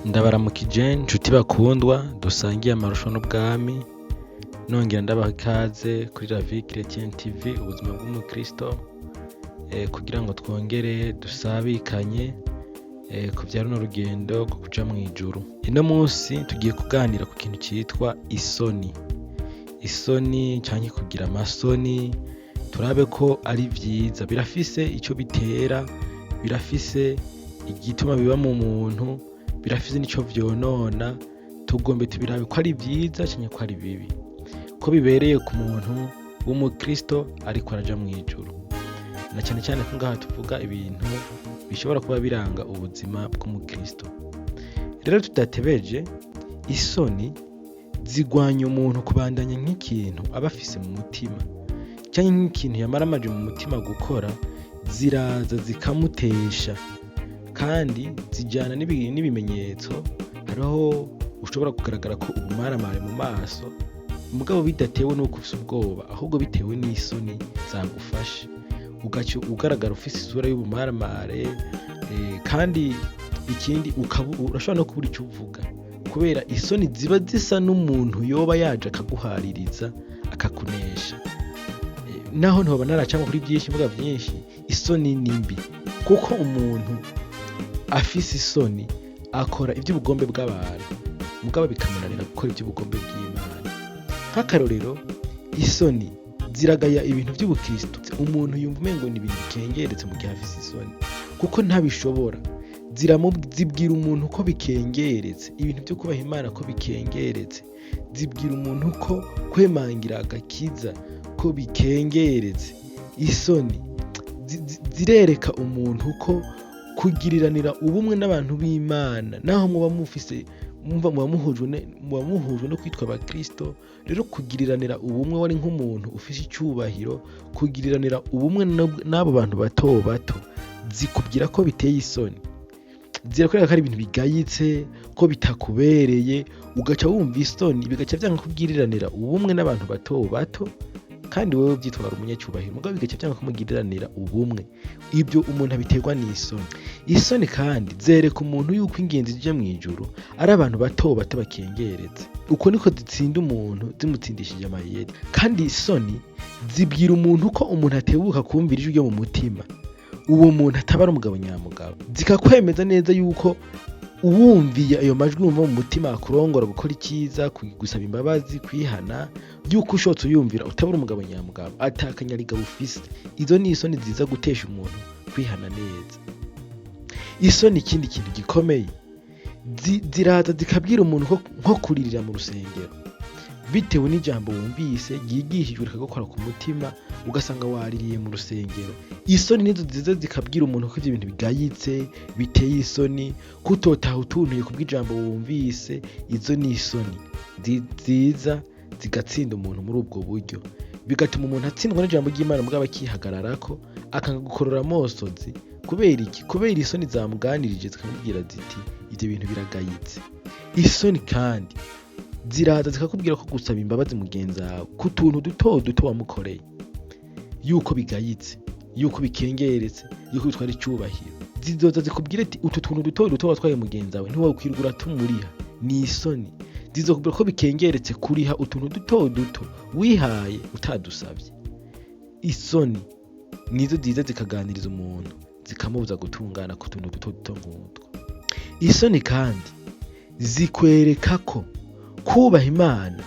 Ndabaramukije nshuti bakundwa dusangiye amarusho n'ubwami, nongera ndabaha ikaze kuri La Vie Chrétienne TV, ubuzima bw'umukristo, kugira ngo twongere dusabikanye ku vya runo rugendo rwo kuja mw'ijuru. Ino munsi tugiye kuganira ku kintu citwa isoni. Isoni canke kugira amasoni, turabe ko ari vyiza, birafise ico bitera, birafise igituma biba mu muntu, birafise n'ico vyonona. Tugombe tubirabe ko ari vyiza canke ko ari bibi, ko bibereye ku muntu w'umukristo ariko araja mw'ijuru, na cane cane ko ngaha tuvuga ibintu bishobora kuba biranga ubuzima bw'umukristo. Rero tudatebeje, isoni zigwanya umuntu kubandanya nk'ikintu aba afise mu mutima canke nk'ikintu yamaramaje mu mutima gukora. Ziraza zikamutesha kandi zijana n'ibimenyetso. Hariho ushobora kugaragara ko ubumaramare mu maso, mugabo bidatewe n'uko ufise ubwoba, ahubwo bitewe n'isoni zagufashe, ugaca ugaragara ufise isura y'ubumaramare. Kandi ikindi, urashobora no kubura ico uvuga kubera isoni ziba zisa n'umuntu yoba yaje akaguhaririza, akakunesha. Naho ntoba naracamwo kuri vyinshi, mvuga vyinshi, isoni ni mbi, kuko umuntu afise isoni akora ivy'ubugombe bw'abantu, mugabo bikamunanira gukora ivy'ubugombe bw'Imana. Nk'akarorero, isoni ziragaya ibintu vy'ubukristo. Umuntu yumva umengo ni ibintu bikengeretse mu gihe afise isoni, kuko ntabishobora. Zibwira umuntu ko bikengeretse ibintu vyo kubaha Imana, ko bikengeretse. Zibwira umuntu ko kwemangira agakiza ko bikengeretse. Isoni zirereka umuntu ko kugiriranira ubumwe n'abantu b'Imana, naho muba mufise, mumva muba muhujwe no kwitwa abakristo, rero kugiriranira ubumwe, wari nk'umuntu ufise icyubahiro, kugiriranira ubumwe n'abo bantu bato bato, zikubwira ko biteye isoni. Zirakwereka ko ari ibintu bigayitse, ko bitakubereye. Ugaca wumva isoni, bigaca vyanga kugiriranira ubumwe n'abantu bato bato, kandi wowe uvyitwara umunyacyubahiro, mugabo bigaca vyanga kumugiriranira ubumwe. Ibyo umuntu abiterwa n'isoni. Isoni kandi zereka umuntu yuko ingenzi zija mw'ijuru ari abantu bato bato bakengeretse. Uko niko zitsinda umuntu, zimutsindishije amayeri. Kandi isoni zibwira umuntu ko umuntu atebuka kumvira ijwi ryo mu mutima, uwo muntu ataba ari umugabo nyamugabo. Zikakwemeza neza yuko uwumviye ayo majwi wumva mu mutima akurongora gukora icyiza, gusaba imbabazi, kwihana, yuko ushotse uyumvira utabura umugabo nyamugabo, atakanyariga ufise. Izo ni isoni ziza gutesha umuntu kwihana neza. Isoni, ikindi kintu gikomeye, ziraza zikabwira umuntu ko nko kuririra mu rusengero bitewe n'ijambo wumvise ryigishijwe, rikagukora ku mutima, ugasanga waririye mu rusengero. Isoni nizo ziza zikabwira umuntu ko ivyo bintu bigayitse, biteye isoni, kutotaha utuntuye kubw'ijambo wumvise. Izo ni isoni ziza zigatsinda umuntu muri ubwo buryo, bigatuma umuntu atsindwa n'ijambo ry'Imana, mugabo akihagararako, akanga gukorora amosozi. Kubera iki? Kubera isoni zamuganirije, zikamubwira ziti: "Ivyo bintu biragayitse." Isoni kandi ziraza zikakubwira ko gusaba imbabazi mugenzi wawe ku tuntu duto duto wamukoreye, yuko bigayitse, yuko bikengeretse, yuko bitwara icyubahiro. Zizoza zikubwira ati: "Utu tuntu duto duto watwaye mugenzi wawe, ntiwokwirwa uratumuriha." Ni isoni zizokubwira ko bikengeretse kuriha utuntu duto duto wihaye utadusabye. Isoni nizo ziza zikaganiriza umuntu, zikamubuza gutungana ku tuntu duto duto nk'utwo. Isoni kandi zikwereka ko kubaha Imana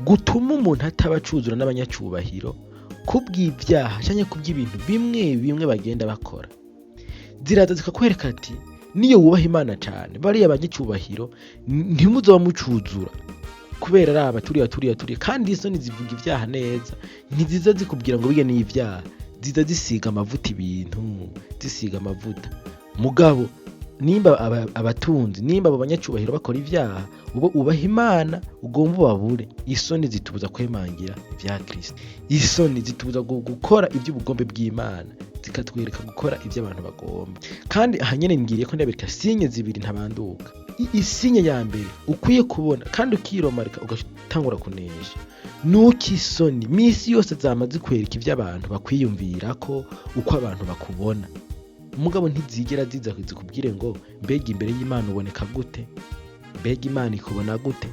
gutuma umuntu ataba acuzura n'abanyacubahiro kubw'ibyaha canke kubw'ibintu bimwe bimwe bagenda bakora. Ziraza zikakwereka ati: "Niyo wubaha Imana cane, bariya banyacyubahiro ntimuzoba mucuzura, kubera araba turiya, turiya, turiya." Kandi isoni zivuga ibyaha neza, ntiziza zikubwira ngo birya ni ibyaha. Ziza zisiga amavuta ibintu, zisiga amavuta. Mugabo nimba abatunzi, nimba abo banyacubahiro bakora ibyaha, ubo ubaha Imana ugomba ubabure. Isoni zitubuza kwemangira ibya Kristo. Isoni zitubuza gukora iby'ubugombe bw'Imana, zikatwereka gukora ibyo abantu bagomba. Kandi aha nyene ngiriye ko ndabereka signe zibiri ntabanduka. Isigne ya mbere ukwiye kubona kandi ukiromarika, ugatangura kunesha, nuko isoni misi yose zama zikwereka ibyo abantu bakwiyumvirako, uko abantu bakubona. Mugabo ntizigera ziza zikubwire ngo mbega imbere y'Imana uboneka gute, mbega Imana ikubona gute.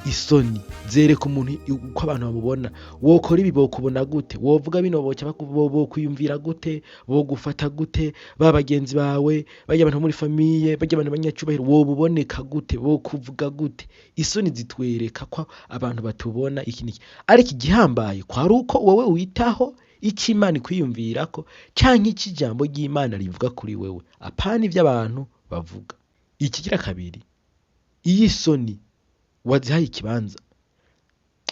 Isoni zereka umuntu uko abantu bamubona. Wokora ibi bokubona gute, wovuga bino bokwiyumvira gute, bogufata gute, ba bagenzi bawe, barya abantu bo muri famille, barya abantu b'abanyacubahiro, wobuboneka gute, bokuvuga gute. Isoni zitwereka ko abantu batubona iki n'iki. Ariko igihambaye kwari uko wowe witaho icyo Imana ikwiyumvirako canke icyo ijambo ry'Imana rivuga kuri wewe, apana ivyo abantu bavuga. Ikigira kabiri, iyo isoni wazihaye ikibanza,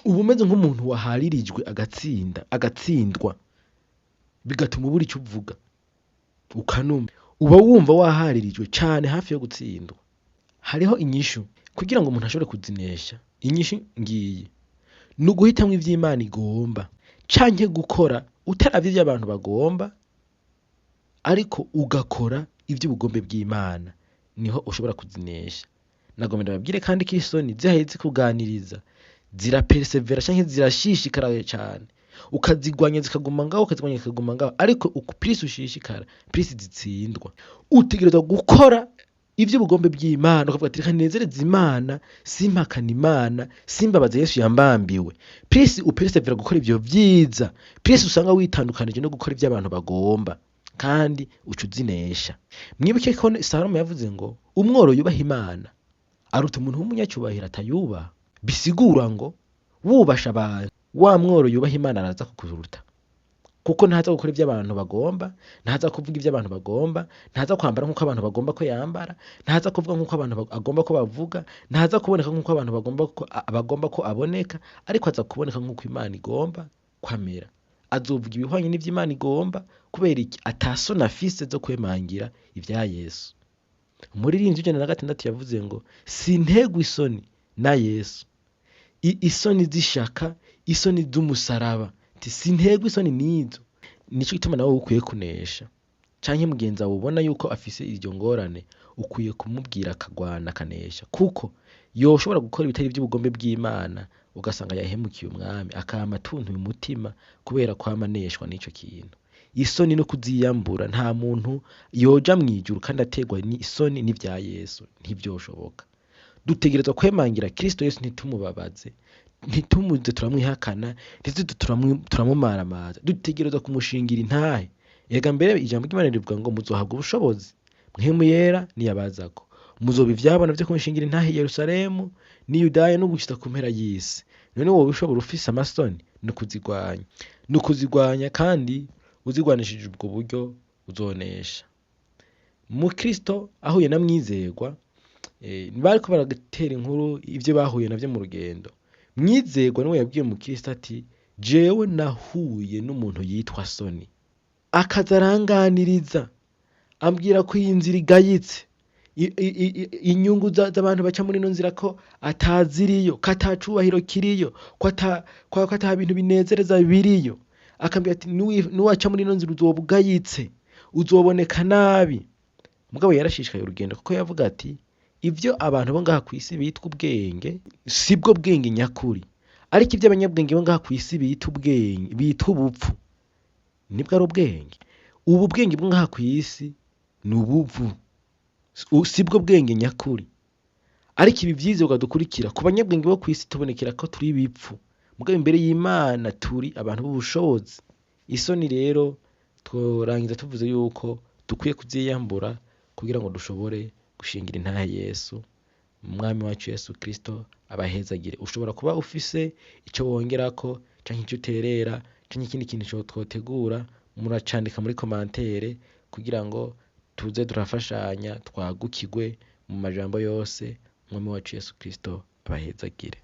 uba umeze nk'umuntu waharirijwe agatsinda, agatsindwa, bigatuma ubura icyo uvuga, ukanuma. Uba wumva waharirijwe cane hafi yo gutsindwa. Hariho inyishu kugira ngo umuntu ashobore kuzinesha. Inyishu ngiyi ni uguhitamwo ivy'Imana igomba, canke gukora utaravye ivyo abantu bagomba, ariko ugakora ivy'ubugombe bw'Imana, niho ushobora kuzinesha. Nagomba ndababwire kandi ko isoni zihaye zikuganiriza, zirapersevera canke zirashishikara cane, ukazigwanya zikaguma ngaho, ukazigwanya zikaguma ngaho, ariko uko plus ushishikara plus zitsindwa. Utegerezwa gukora ivy'ubugombe bw'Imana, ukavuga ati reka nezereze Imana, simpakana Imana, simbabaze Yesu yambambiwe. Plus upersevera gukora ivyo vyiza, plus usanga witandukanije no gukora ivyo abantu bagomba, kandi uca uzinesha. Mwibuke ko Salomo yavuze ngo umworo yubaha Imana aruta umuntu w'umunyacyubahiro atayubaha. Bisigura ngo wubasha abantu, wa mworo yubaha Imana araza kukuruta, kuko ntaza gukora ivyo abantu bagomba, ntaza kuvuga ivyo abantu bagomba, ntaza kwambara nk'uko abantu bagomba ko yambara, ntaza kuvuga nk'uko abantu agomba ko bavuga, ntaza kuboneka nk'uko abantu bagomba ko aboneka, ariko aza kuboneka nk'uko Imana igomba kwamera. Azovuga ibihwanye n'ivyo Imana igomba, kubera iki? Atasoni afise zo kwemangira ivya Yesu. Umuririmbyi 106 yavuze ngo sintegwa isoni na Yesu. Isoni z'ishaka, isoni z'umusaraba, ati sintegwa isoni n'izo. Nico gituma nawe ukwiye kunesha. Canke mugenzi wawe ubona yuko afise iryo ngorane, ukwiye kumubwira akagwana akanesha, kuko yoshobora gukora ibitari ivy'ubugombe bw'Imana, ugasanga yahemukiye umwami, akama atuntuye umutima kubera kwama aneshwa n'ico kintu. Isoni no kuziyambura, nta muntu yoja mw'ijuru kandi ategwa isoni n'ivya Yesu, ntivyoshoboka. Dutegerezwa kwemangira Kristo Yesu, ntitumubabaze, ntitumuze turamwihakana, ntituze turamumaramaza. Dutegerezwa kumushingira intahe. Erega mbere ijambo ry'Imana rivuga ngo muzohabwa ubushobozi, Mpwemu Yera niyabazako, muzoba ivyabona vyo kumushingira intahe i Yerusalemu n'i Yudaya no gushitsa ku mpera y'isi. None wowe ushobora ufise amasoni? Ni ukuzigwanya, ni ukuzigwanya, kandi uzigwanishije ubwo buryo uzonesha. Mukristo ahuye na Mwizerwa, bariko baratera inkuru ivyo bahuye navyo mu rugendo. Mwizerwa niwe yabwiye Mukristo ati jewe nahuye n'umuntu yitwa Soni, akaza aranganiriza, ambwira ko iyi nzira igayitse, inyungu z'abantu baca muri ino nzira ko ataziriyo, ko atacubahiro kiriyo, ko ata bintu binezereza biriyo. Akambwira ati nuwaca muri ino nzira uzoba ugayitse, uzoboneka nabi. Mugabo yarashishikaye urugendo, kuko yavuga ati ivyo abantu bo ngaha kw'isi bitwa ubwenge sibwo bwenge nyakuri, ariko ivyo abanyabwenge bo ngaha kw'isi bita ubwenge, bita ubupfu, nibwo ari ubwenge. Ubu bwenge bwo ngaha kw'isi ni ubupfu, sibwo bwenge nyakuri. Ariko ibi vyizerwa dukurikira ku banyabwenge bo kw'isi tubonekera ko turi ibipfu, mugabo imbere y'Imana turi abantu b'ubushobozi. Isoni rero tworangiza tuvuze yuko dukwiye kuziyambura kugira ngo dushobore gushingira intahe Yesu. Umwami wacu Yesu Kristo abahezagire. Ushobora kuba ufise ico wongerako canke ico uterera canke ikindi kintu twotegura, muracandika muri commentaire kugira ngo tuze turafashanya, twagukirwe mu majambo yose. Umwami wacu Yesu Kristo abahezagire.